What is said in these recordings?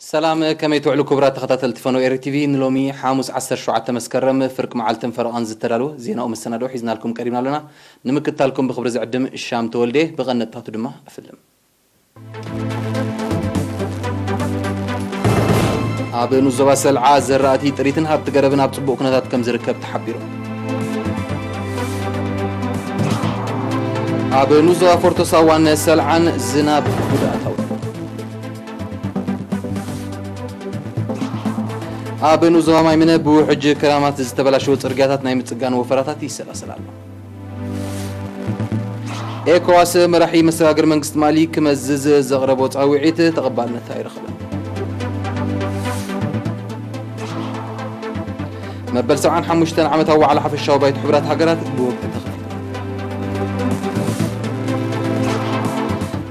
ሰላም፣ ከመይ ትውዕሉ ክቡራት ተኸታተልቲ ፈነው ኤሪ ቲቪ? ንሎሚ ሓሙስ ዓሰርተ ሸውዓተ መስከረም ፍርቂ መዓልትን ፈረቓን ዝተዳለወ ዜናዊ መሰናድኦ ሒዝናልኩም ቀሪብና ኣለና። ንምክትታልኩም ብኽብሪ ዝዕድም ሻም ተወልዴ፣ ብቐንጥታቱ ድማ እፍልም። ኣብ ንኡስ ዞባ ሰልዓ ዘራእቲ ጥሪትን ሃብቲ ገረብን ኣብ ጽቡቕ ኩነታት ከም ዝርከብ ተሓቢሩ። ኣብ ንኡስ ዞባ ፎርቶ ሳዋን ሰልዓን ዝናብ ጉድኣት ኣውሪዱ። ኣብ ንኡስ ዞባ ማይምነ ብውሕጅ ክራማት ዝተበላሸወ ጽርግያታት ናይ ምጽጋን ወፈራታት ይሰላሰል ኣሎ። ኤኮዋስ መራሒ መሰጋገሪ መንግስቲ ማሊ ክመዝዝ ዘቕረቦ ጻውዒት ተቐባልነት ኣይረኸበን። መበል ሰብዓን ሓሙሽተን ዓመታዊ ዋዕላ ሓፈሻዊ ባይቶ ሕቡራት ሃገራት ብወግዒ ተኸፊቱ።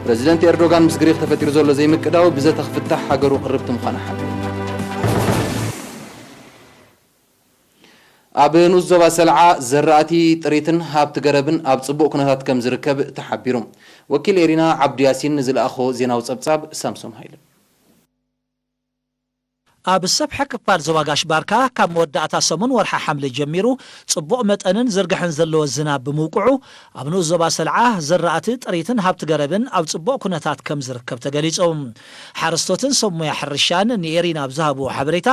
ፕረዚደንት ኤርዶጋን ምስ ግሪኽ ተፈጢሩ ዘሎ ዘይምቅዳው ብዘተ ክፍታሕ ሃገሩ ቅርብቲ ምዃና ሓቢሩ። ኣብ ንኡስ ዞባ ሰልዓ ዘራእቲ ጥሪትን ሃብቲ ገረብን ኣብ ጽቡቕ ኩነታት ከም ዝርከብ ተሓቢሩ። ወኪል ኤሪና ዓብዱ ያሲን ንዝለኣኾ ዜናዊ ጸብጻብ ሳምሶም ሃይለ። ኣብ ሰፍሐ ክፋል ዞባ ጋሽ ባርካ ካብ መወዳእታ ሰሙን ወርሓ ሓምለ ጀሚሩ ጽቡቕ መጠንን ዝርግሐን ዘለዎ ዝናብ ብምውቅዑ ኣብ ንኡስ ዞባ ሰልዓ ዘራእቲ ጥሪትን ሃብቲ ገረብን ኣብ ጽቡቕ ኩነታት ከም ዝርከብ ተገሊጹ። ሓረስቶትን ሰብ ሞያ ሕርሻን ንኤሪና ኣብ ዝሃብዎ ሓበሬታ፣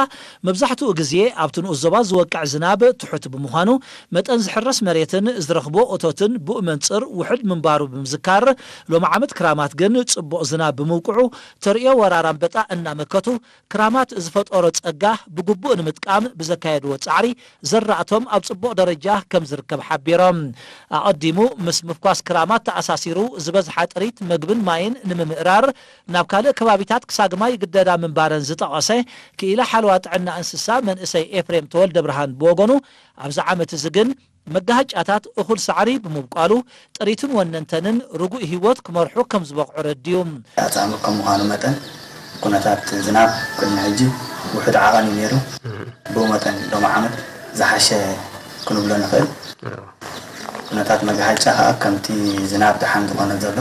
መብዛሕትኡ ግዜ ኣብቲ ንኡስ ዞባ ዝወቅዕ ዝናብ ትሑት ብምዃኑ፣ መጠን ዝሕረስ መሬትን ዝረኽቦ እቶትን ብኡ መንጽር ውሑድ ምንባሩ ብምዝካር፣ ሎሚ ዓመት ክራማት ግን ጽቡቕ ዝናብ ብምውቅዑ፣ ተርእዮ ወራር ኣንበጣ እናመከቱ፣ ክራማት ዝፈጠሮ ጸጋ ብግቡእ ንምጥቃም ብዘካየድዎ ጻዕሪ፣ ዘራእቶም ኣብ ጽቡቕ ደረጃ ከም ዝርከብ ሓቢሮም። ኣቐዲሙ ምስ ምፍኳስ ክራማት ተኣሳሲሩ ዝበዝሓ ጥሪት መግብን ማይን ንምምእራር ናብ ካልእ ከባቢታት ክሳግማ ይግደዳ ምንባረን ዝጠቐሰ ክኢላ ሓለዋ ጥዕና እንስሳ መንእሰይ ኤፍሬም ተወልደ ብርሃን ብወገኑ፣ ኣብዚ ዓመት እዚ ግን መጋሃጫታት እኹል ሳዕሪ ብምብቋሉ ጥሪትን ወነንተንን ርጉእ ህይወት ክመርሑ ከም ዝበቕዑ ረድዩ። ኣጻምእ ከም ምዃኑ መጠን ኩነታት ዝናብ ቅድሚ ሕጂ ውሑድ ዓቐን እዩ ነይሩ። ብኡ መጠን ሎሚ ዓመት ዝሓሸ ክንብሎ ንኽእል። ኩነታት መጋሃጫ ከኣ ከምቲ ዝናብ ደሓን ዝኾነ ዘሎ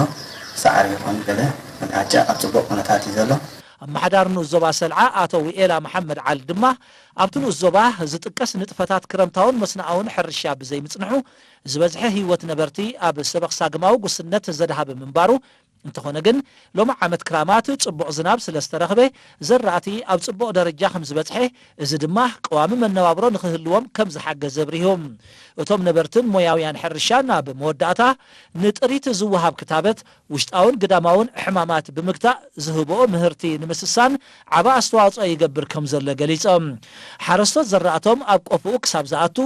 ሳዕሪ ይኹን ገለ መጋሃጫ ኣብ ጽቡቕ ኩነታት እዩ ዘሎ። ኣመሓዳሪ ንኡስ ዞባ ሰልዓ ኣቶ ውኤላ መሓመድ ዓሊ ድማ ኣብቲ ንኡስ ዞባ ዝጥቀስ ንጥፈታት ክረምታውን መስንኣውን ሕርሻ ብዘይምጽንሑ ዝበዝሐ ህይወት ነበርቲ ኣብ ሰበኽ ሳግማዊ ጉስነት ዘድሃበ ምንባሩ፣ እንተኾነ ግን ሎሚ ዓመት ክራማት ጽቡቕ ዝናብ ስለ ዝተረኽበ ዘራእቲ ኣብ ጽቡቕ ደረጃ ከም ዝበጽሐ፣ እዚ ድማ ቀዋሚ መነባብሮ ንኽህልዎም ከም ዝሓገዘ ኣብሪሁ። እቶም ነበርትን ሞያውያን ሕርሻን ኣብ መወዳእታ ንጥሪት ዝወሃብ ክታበት ውሽጣውን ግዳማውን ሕማማት ብምግታእ ዝህብኦ ምህርቲ ንምስሳን ዓቢ ኣስተዋጽኦ ይገብር ከም ዘሎ ገሊጾም። ሓረስቶት ዘራእቶም ኣብ ቆፎኡ ክሳብ ዝኣቱ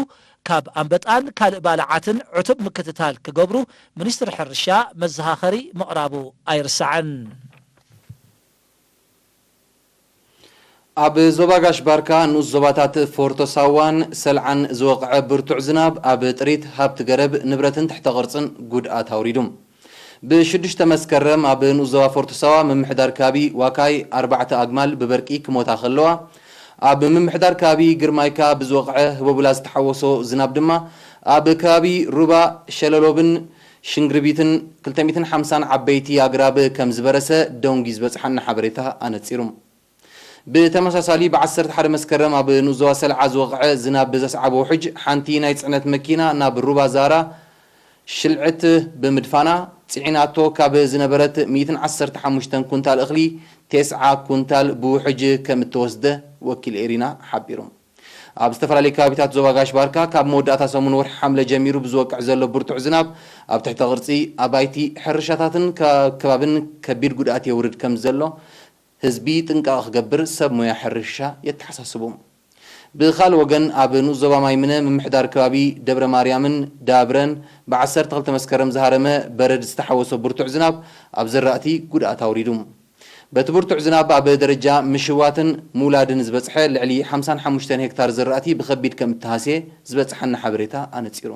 ካብ ኣንበጣን ካልእ ባልዓትን ዕቱብ ምክትታል ክገብሩ ሚኒስትሪ ሕርሻ መዘኻኸሪ ምቕራቡ ኣይርሳዕን። ኣብ ዞባ ጋሽ ባርካ ንኡስ ዞባታት ፎርቶ ሳዋን ሰልዓን ዝወቕዐ ብርቱዕ ዝናብ ኣብ ጥሪት ሃብቲ ገረብ ንብረትን ትሕተ ቅርጽን ጉድኣት ኣውሪዱ። ብሽዱሽተ መስከረም ኣብ ንኡስ ዞባ ፎርቶ ሳዋ ምምሕዳር ከባቢ ዋካይ ኣርባዕተ ኣግማል ብበርቂ ክሞታ ከለዋ፣ ኣብ ምምሕዳር ከባቢ ግርማይካ ብዝወቕዐ ህቦብላ ዝተሓወሶ ዝናብ ድማ ኣብ ከባቢ ሩባ ሸለሎብን ሽንግርቢትን ክልተ ሚእትን ሓምሳን ዓበይቲ ኣግራብ ከም ዝበረሰ ደንጉዩ ዝበጽሓና ሓበሬታ ኣነጺሩ። ብተመሳሳሊ፣ ብ ዓሰርተ ሓደ መስከረም ኣብ ንኡስ ዞባ ሰልዓ ዝወቕዐ ዝናብ ብዘስዓቦ ውሕጅ፣ ሓንቲ ናይ ጽዕነት መኪና ናብ ሩባ ዛራ ሽልዕት ብምድፋና፣ ጽዒናቶ ካብ ዝነበረት ሚእትን ዓሰርተ ሓሙሽተን ኩንታል እኽሊ፣ ተስዓ ኩንታል ብውሕጅ ከም እተወስደ ወኪል ኤሪና ሓቢሩ። ኣብ ዝተፈላለዩ ከባቢታት ዞባ ጋሽ ባርካ፣ ካብ መወዳእታ ሰሙን ወርሒ ሓምለ ጀሚሩ ብዝወቅዕ ዘሎ ብርቱዕ ዝናብ፣ ኣብ ትሕተ ቅርጺ ኣባይቲ፣ ሕርሻታትን ከ-፣ ከባብን ከቢድ ጉድኣት የውርድ ከም ዘሎ ህዝቢ ጥንቃቐ ክገብር ሰብ ሞያ ሕርሻ የተሓሳስቡ። ብኻልእ ወገን፣ ኣብ ንኡስ ዞባ ማይምነ ምምሕዳር ከባቢ ደብረ ማርያምን ዳብረን፣ ብ ዓሰርተ ክልተ መስከረም ዝሃረመ በረድ ዝተሓወሶ ብርቱዕ ዝናብ ኣብ ዘራእቲ ጉድኣት ኣውሪዱ። በቲ ብርቱዕ ዝናብ ኣብ ደረጃ ምሽዋትን ምውላድን ዝበጽሐ ልዕሊ ሓምሳን ሓሙሽተን ሄክታር ዘራእቲ ብኸቢድ ከም እተሃስየ ዝበጽሓና ሓበሬታ ኣነጺሩ።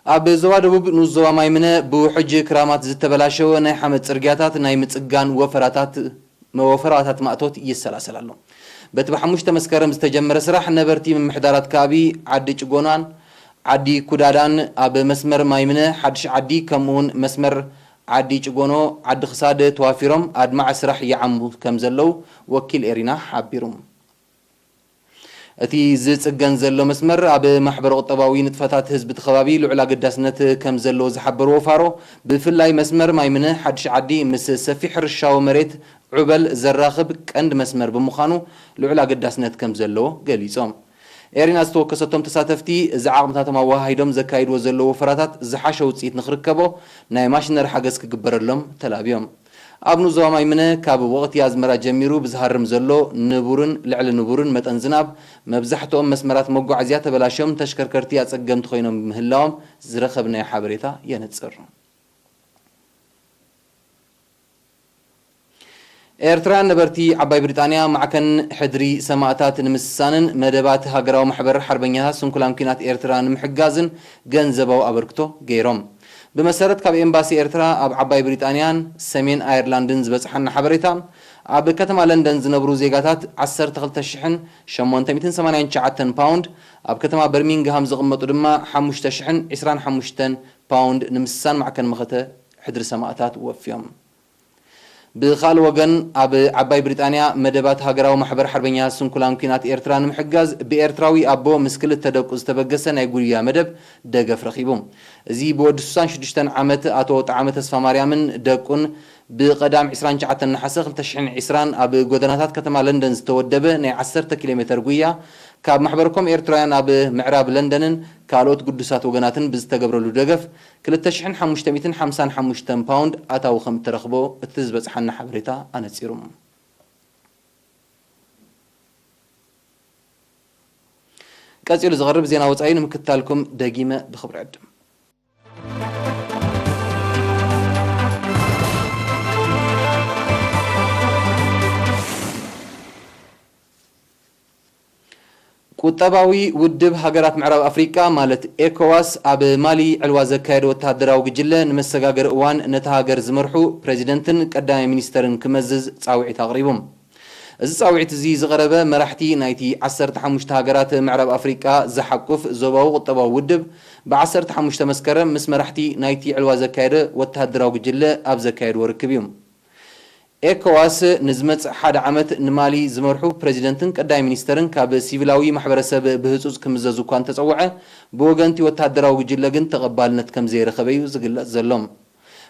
ኣብ ዞባ ደቡብ ንኡስ ዞባ ማይምነ ብውሕጅ ክራማት ዝተበላሸወ ናይ ሓመድ ጽርግያታት ናይ ምጽጋን ወፈራታት፣ መወፈራታት ማእቶት ይሰላሰል ኣሎ። በቲ ብሓሙሽተ መስከረም ዝተጀመረ ስራሕ ነበርቲ ምምሕዳራት ከባቢ ዓዲ ጭጎናን ዓዲ ኩዳዳን ኣብ መስመር ማይምነ ሓድሽ ዓዲ ከምኡውን መስመር ዓዲ ጭጎኖ፣ ዓዲ ክሳድ ተዋፊሮም ኣድማዒ ስራሕ ይዓሙ ከም ዘለዉ ወኪል ኤሪና ሓቢሩ። እቲ ዝጽገን ዘሎ መስመር ኣብ ማሕበረ ቁጠባዊ ንጥፈታት ህዝቢ እቲ ከባቢ ልዑል ኣገዳስነት ከም ዘለዎ ዝሓበርዎ ፋሮ፣ ብፍላይ መስመር ማይምነ ሓድሽ ዓዲ ምስ ሰፊሕ ሕርሻዊ መሬት ዑበል ዘራኽብ ቀንዲ መስመር ብምዃኑ ልዑል ኣገዳስነት ከም ዘለዎ ገሊጾም። ኤሪና ዝተወከሰቶም ተሳተፍቲ፣ እዚ ዓቕምታቶም ኣወሃሂዶም ዘካይድዎ ዘለዉ ወፈራታት ዝሓሸ ውጽኢት ንኽርከቦ ናይ ማሽነሪ ሓገዝ ክግበረሎም ተላብዮም። ኣብ ንዞባ ማይምነ ካብ ወቕቲ ኣዝመራ ጀሚሩ ብዝሃርም ዘሎ ንቡርን ልዕሊ ንቡርን መጠን ዝናብ፣ መብዛሕትኦም መስመራት መጓዓዝያ ተበላሽዮም፣ ተሽከርከርቲ ኣጸገምቲ ኮይኖም ምህላዎም ዝረኸብናዮ ሓበሬታ የነጽር። ኤርትራውያን ነበርቲ ዓባይ ብሪጣንያ ማዕከን ሕድሪ ሰማእታት ንምስሳንን መደባት ሃገራዊ ማሕበር ሓርበኛታት ስንኩላን ኲናት ኤርትራ ንምሕጋዝን ገንዘባዊ ኣበርክቶ ገይሮም። ብመሰረት ካብ ኤምባሲ ኤርትራ ኣብ ዓባይ ብሪጣንያን ሰሜን ኣየርላንድን ዝበጽሓና ሓበሬታ፣ ኣብ ከተማ ለንደን ዝነብሩ ዜጋታት ዓሰርተ ክልተ ሽሕን ሸሞንተ ሚእትን ሰማንያን ትሽዓተን ፓውንድ፣ ኣብ ከተማ በርሚንግሃም ዝቕመጡ ድማ ሓሙሽተ ሽሕን ዕስራን ሓሙሽተን ፓውንድ ንምስሳን ማዕከን መኸተ ሕድሪ ሰማእታት ወፍዮም። ብኻልእ ወገን፣ ኣብ ዓባይ ብሪጣንያ መደባት ሃገራዊ ማሕበር ሓርበኛ ስንኩላን ኲናት ኤርትራ ንምሕጋዝ ብኤርትራዊ ኣቦ ምስ ክልተ ደቁ ዝተበገሰ ናይ ጉያ መደብ ደገፍ ረኺቡ። እዚ ብወዲ ሱሳን ሽዱሽተን ዓመት ኣቶ ጣዕመ ተስፋማርያምን ደቁን ብቐዳም ዕስራን ትሽዓተን ነሓሰ ክልተ ሽሕን ዕስራን ኣብ ጎደናታት ከተማ ለንደን ዝተወደበ ናይ ዓሰርተ ኪሎ ሜተር ጉያ ካብ ማሕበርኮም ኤርትራውያን ኣብ ምዕራብ ለንደንን ካልኦት ግዱሳት ወገናትን ብዝተገብረሉ ደገፍ ክልተ ሽሕን ሓሙሽተ ሚእትን ሓምሳን ሓሙሽተን ፓውንድ ኣታዊ ከም እተረኽቦ እቲ ዝበጽሓና ሓበሬታ ኣነጺሩ። ቀጺሉ ዝቐርብ ዜና ወጻኢ ንምክትታልኩም ደጊመ ብኽብሪ ዕድም። ቁጠባዊ ውድብ ሃገራት ምዕራብ ኣፍሪቃ ማለት ኤኮዋስ ኣብ ማሊ ዕልዋ ዘካየደ ወተሃደራዊ ጉጅለ ንመሰጋገሪ እዋን ነታ ሃገር ዝመርሑ ፕሬዚደንትን ቀዳማይ ሚኒስተርን ክመዝዝ ጻውዒት ኣቕሪቡ። እዚ ጻውዒት እዚ ዝቐረበ መራሕቲ ናይቲ ዓሰርተ ሓሙሽተ ሃገራት ምዕራብ ኣፍሪቃ ዝሓቁፍ ዞባዊ ቁጠባዊ ውድብ ብ ዓሰርተ ሓሙሽተ መስከረም ምስ መራሕቲ ናይቲ ዕልዋ ዘካየደ ወተሃደራዊ ጉጅለ ኣብ ዘካየድዎ ርክብ እዩ። ኤኮዋስ ንዝመጽእ ሓደ ዓመት ንማሊ ዝመርሑ ፕሬዚደንትን ቀዳማይ ሚኒስተርን ካብ ሲቪላዊ ማሕበረሰብ ብህጹጽ ክምዘዙ እኳ እንተጸውዐ፣ ብወገንቲ ወተሃደራዊ ጉጅለ ግን ተቐባልነት ከም ዘይረኸበ እዩ ዝግለጽ ዘሎ።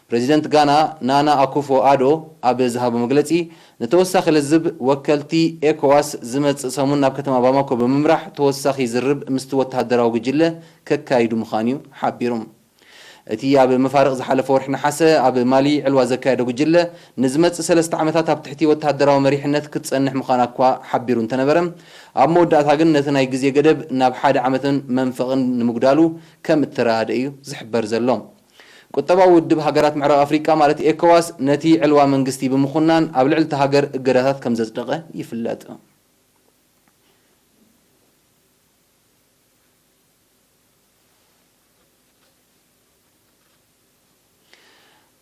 ፕሬዚደንት ጋና ናና ኣኩፎ ኣዶ ኣብ ዝሃቦ መግለጺ፣ ንተወሳኺ ልዝብ ወከልቲ ኤኮዋስ ዝመጽእ ሰሙን ናብ ከተማ ባማኮ ብምምራሕ ተወሳኺ ዝርብ ምስቲ ወተሃደራዊ ጉጅለ ከካይዱ ምዃኑ እዩ ሓቢሩ። እቲ ኣብ መፋርቕ ዝሓለፈ ወርሒ ነሓሰ ኣብ ማሊ ዕልዋ ዘካየደ ጉጅለ፣ ንዝመጽእ ሰለስተ ዓመታት ኣብ ትሕቲ ወተሃደራዊ መሪሕነት ክትጸንሕ ምዃና እኳ ሓቢሩ እንተነበረ፣ ኣብ መወዳእታ ግን ነቲ ናይ ግዜ ገደብ ናብ ሓደ ዓመትን መንፈቕን ንምጉዳሉ ከም እተራእደ እዩ ዝሕበር ዘሎ። ቁጠባዊ ውድብ ሃገራት ምዕራብ ኣፍሪቃ ማለት ኤኮዋስ ነቲ ዕልዋ መንግስቲ ብምኹናን ኣብ ልዕሊ እታ ሃገር እገዳታት ከም ዘጽደቐ ይፍለጥ።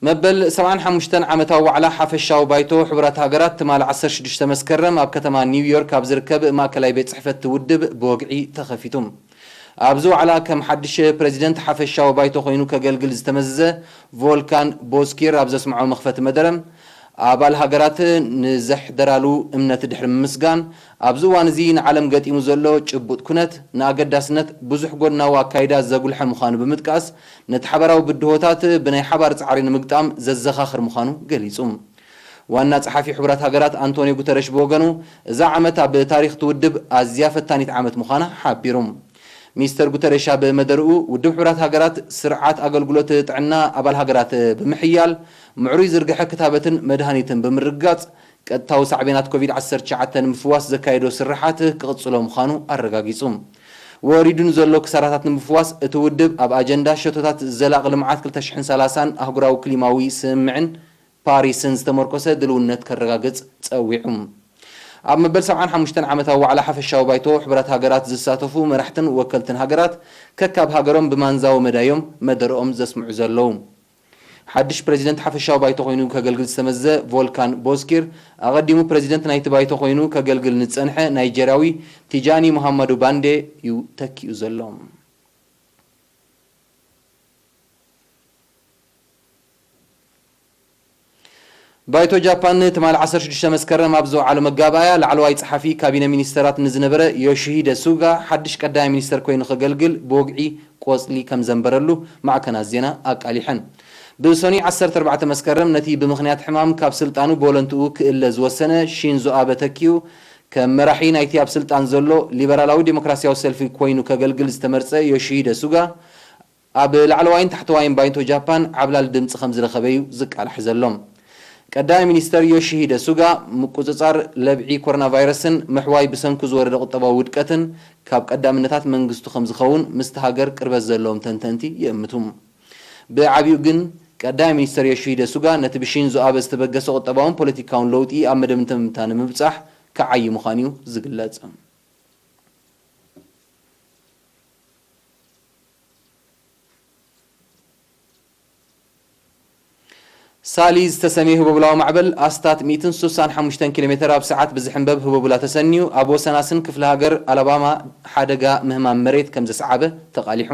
መበል ሰብዓን ሓሙሽተን ዓመታዊ ዋዕላ ሓፈሻዊ ባይቶ ሕቡራት ሃገራት ትማሊ ዓሰርተ ሽዱሽተ መስከረም ኣብ ከተማ ኒው ዮርክ ኣብ ዝርከብ ማእከላይ ቤት ጽሕፈት ውድብ ብወግዒ ተኸፊቱ። ኣብዚ ዋዕላ ከም ሓድሽ ፕሬዚደንት ሓፈሻዊ ባይቶ ኮይኑ ከገልግል ዝተመዘዘ ቮልካን ቦስኪር ኣብ ዘስምዖ መኽፈቲ መደረ፣ ኣባል ሃገራት ንዘሕደራሉ እምነት ድሕሪ ምምስጋን፣ ኣብዚ እዋን እዚ ንዓለም ገጢሙ ዘሎ ጭቡጥ ኩነት፣ ንኣገዳስነት ብዙሕ ጎድናዊ ኣካይዳ ዘጉልሐ ምዃኑ ብምጥቃስ፣ ነቲ ሓባራዊ ብድሆታት ብናይ ሓባር ጻዕሪ ንምግጣም ዘዘኻኽር ምዃኑ ገሊጹ። ዋና ጸሓፊ ሕቡራት ሃገራት ኣንቶኒዮ ጉተረሽ ብወገኑ፣ እዛ ዓመት ኣብ ታሪኽ እቲ ውድብ ኣዝያ ፈታኒት ዓመት ምዃና ሓቢሩ። ሚስተር ጉተረሽ ኣብ መደርኡ፣ ውድብ ሕቡራት ሃገራት ስርዓት ኣገልግሎት ጥዕና ኣባል ሃገራት ብምሕያል፣ ምዕሩይ ዝርግሐ ክታበትን መድሃኒትን ብምርግጋጽ፣ ቀጥታዊ ሳዕቤናት ኮቪድ ዓሰርተ ትሽዓተ ንምፍዋስ ዘካየዶ ስርሓት ክቕጽሎ ምዃኑ ኣረጋጊጹ። ወሪዱ ንዘሎ ክሳራታት ንምፍዋስ፣ እቲ ውድብ ኣብ ኣጀንዳ ሸቶታት ዘላቒ ልምዓት ክልተ ሽሕን ሰላሳን ኣህጉራዊ ክሊማዊ ስምምዕን ፓሪስን ዝተመርኮሰ ድልውነት ከረጋግጽ ጸዊዑ። ኣብ መበል ሰብዓን ሓሙሽተን ዓመታዊ ዋዕላ ሓፈሻዊ ባይቶ ሕቡራት ሃገራት ዝሳተፉ መራሕትን ወከልትን ሃገራት ከካብ ሃገሮም ብማንዛዊ መዳዮም መደረኦም ዘስምዑ ዘለዉ። ሓድሽ ፕሬዚደንት ሓፈሻዊ ባይቶ ኮይኑ ከገልግል ዝተመዘ ቮልካን ቦስኪር፣ ኣቐዲሙ ፕሬዚደንት ናይቲ ባይቶ ኮይኑ ከገልግል ንዝጸንሐ ናይጀርያዊ ቲጃኒ ሙሃመዱ ባንዴ እዩ ተኪኡ ዘሎ። ባይቶ ጃፓን ትማሊ ዓሰርተ ሽዱሽተ መስከረም ኣብ ዘውዓሎ መጋባእያ፣ ላዕለዋይ ጸሓፊ ካቢነ ሚኒስተራት ንዝነበረ ዮሺሂደ ሱጋ ሓድሽ ቀዳማይ ሚኒስተር ኮይኑ ከገልግል ብወግዒ ቆጽሊ ከም ዘንበረሉ ማዕከናት ዜና ኣቃሊሐን። ብሰኑይ ዓሰርተ ኣርባዕተ መስከረም፣ ነቲ ብምኽንያት ሕማም ካብ ስልጣኑ ብወለንትኡ ክእለ ዝወሰነ ሺንዞ ኣበ ተኪኡ፣ ከም መራሒ ናይቲ ኣብ ስልጣን ዘሎ ሊበራላዊ ዴሞክራሲያዊ ሰልፊ ኮይኑ ከገልግል ዝተመርጸ ዮሺሂደ ሱጋ፣ ኣብ ላዕለዋይን ታሕተዋይን ባይቶ ጃፓን ዓብላል ድምጺ ከም ዝረኸበ እዩ ዝቃላሕ ዘሎ። ቀዳማይ ሚኒስተር ዮሺሂደ ሱጋ፣ ምቁጽጻር ለብዒ ኮሮና ቫይረስን ምሕዋይ ብሰንኩ ዝወረደ ቁጠባዊ ውድቀትን ካብ ቀዳምነታት መንግስቱ ከም ዝኸውን ምስቲ ሃገር ቅርበት ዘለዎም ተንተንቲ ይእምቱ። ብዓቢኡ ግን፣ ቀዳማይ ሚኒስተር ዮሺሂደ ሱጋ ነቲ ብሺንዞ ኣበ ዝተበገሰ ቁጠባውን ፖለቲካውን ለውጢ ኣብ መደምደምታ ንምብጻሕ ክዓዪ ምዃኑ እዩ ዝግለጽ። ሳሊ ዝተሰምየ ህቦብላዊ ማዕበል ኣስታት ሚእትን ስሳን ሓሙሽተን ኪሎ ሜተር ኣብ ሰዓት ብዝሕንበብ ህቦብላ ተሰንዩ፣ ኣብ ወሰናስን ክፍለ ሃገር ኣላባማ ሓደጋ ምህማም መሬት ከም ዘስዓበ ተቓሊሑ።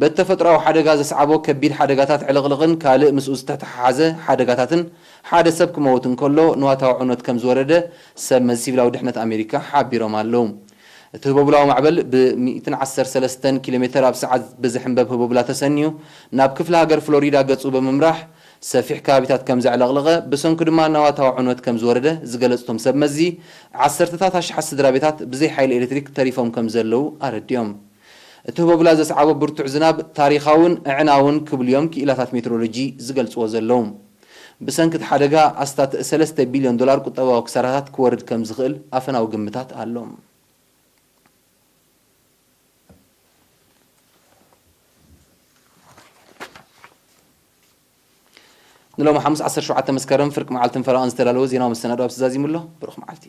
በቲ ተፈጥሮኣዊ ሓደጋ ዘስዓቦ ከቢድ ሓደጋታት ዕልቕልቕን ካልእ ምስኡ ዝተተሓሓዘ ሓደጋታትን፣ ሓደ ሰብ ክመውት እንከሎ፣ ንዋታዊ ዕንወት ከም ዝወረደ ሰብ መዚ ሲቪላዊ ድሕነት ኣሜሪካ ሓቢሮም ኣለዉ። እቲ ህቦብላዊ ማዕበል ብ ሚእትን ዓሰርተ ሰለስተን ኪሎ ሜተር ኣብ ሰዓት ብዝሕንበብ ህቦብላ ተሰንዩ፣ ናብ ክፍለ ሃገር ፍሎሪዳ ገጹ ብምምራሕ፣ ሰፊሕ ከባቢታት ከም ዘዕለቕለቐ፣ ብሰንኩ ድማ ንዋታዊ ዕንወት ከም ዝወረደ ዝገለጹ እቶም ሰብ መዚ፣ ዓሰርተታት ኣሽሓት ስድራ ቤታት ብዘይ ሓይሊ ኤሌክትሪክ ተሪፎም ከም ዘለዉ ኣረዲኦም። እቲ ህቦብላ ዘስዓቦ ብርቱዕ ዝናብ፣ ታሪኻውን ኣዕናውን ክብሉ እዮም ክኢላታት ሜትሮሎጂ ዝገልጽዎ ዘለዉ። ብሰንኪ እቲ ሓደጋ፣ ኣስታት ሰለስተ ቢልዮን ዶላር ቁጠባዊ ክሳራታት ክወርድ ከም ዝኽእል ኣፈናዊ ግምታት ኣሎ። ንሎሚ ሓሙስ ዓሰርተ ሸውዓተ መስከረም ፍርቂ መዓልትን ፈረቓን ዝተዳለወ ዜናዊ መሰናድኦ ኣብዚ ዛዚሙ ኣሎ። ብሩኽ መዓልቲ።